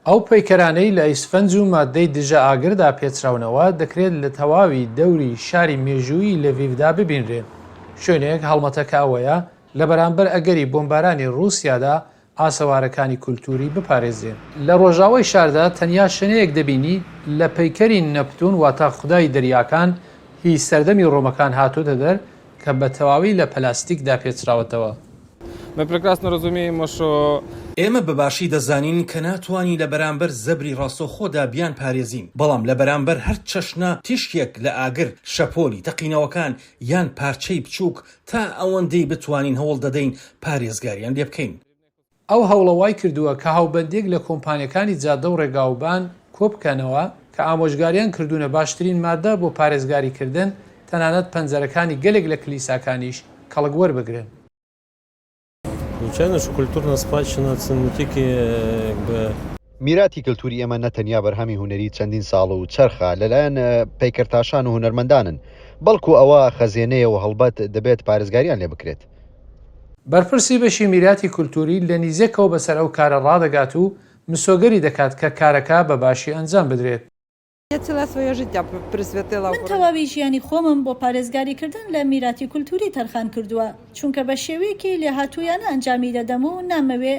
ئەو پەیکەرانەی لە ئیسفەنج و ماددەی دژە ئاگردا پێچراونەوە، دەکرێت لە تەواوی دەوری شاری مێژوویی لڤیڤدا ببینرێن. شوێنێک هەڵمەتەکە ئەوەیە لە بەرامبەر ئەگەری بۆمبارانی ڕووسیادا ئاسەوارەکانی کولتووری بپارێزرێن. لە ڕۆژاوای شاردا تەنیا شنەیەک دەبینی لە پەیکەری نەپتون واتە خودای دەریاکان هی سەردەمی ڕۆمەکان هاتۆتە دەر کە بە تەواوی لە پلاستیکدا پێچراوەتەوە. ئێمە بە باشی دەزانین کە ناتوانین لە بەرامبەر زەبری ڕاستەوخۆدا بیانپارێزین، بەڵام لە بەرامبەر هەر چەشنە تیشکێک لە ئاگر، شەپۆلی تەقینەوەکان یان پارچەی بچووک تا ئەوەندەی بتوانین هەوڵ دەدەین پارێزگاریان لێ بکەین. ئەو هەوڵە وای کردووە کە هاوبەندییەک لە کۆمپانیەکانی جادە و ڕێگاوبان کۆبکەنەوە کە ئامۆژگاریان کردوونە باشترین مادە بۆ پارێزگاری کردن تەنانەت پەنجەرەکانی گەلێک لە کلیساکانیش کەڵک وەربگرن. میراتی کلتوری ئێمە نە تەنیا بەرهەمی هونەری چەندین ساڵ و چەرخە لەلایەن پەیکەرتاشان و هونەرمەندانن، بەڵکو ئەوە خەزێنەیە و هەڵبەت دەبێت پارێزگاریان لێ بکرێت. بەرپرسی بەشی میراتی کولتووری لە نیزێکەوە بەسەر ئەو کارە ڕادەگات و مسۆگەری دەکات کە کارەکە بە باشی ئەنجام بدرێت. من تەواوی ژیانی خۆمم بۆ پارێزگاریکردن لە میراتی کولتووری تەرخان کردووە، چونکە بە شێوەیەکی لێهاتوویانە ئەنجامی دەدەم و نامەوێ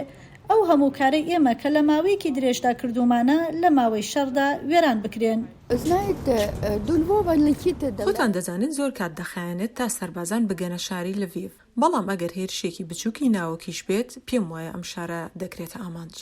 ئەو هەموو کارەی ئێمە کە لە ماوەیەکی درێژدا کردوومانە لە ماوەی شەڕدا وێران بکرێن. خۆتان دەزانن زۆر کات دەخایەنێت تا سەربازان بگەنە شاری لڤیڤ، بەڵام ئەگەر هێرشێکی بچووکی ناوەکیش بێت، پێم وایە ئەم شارە دەکرێتە ئامانج.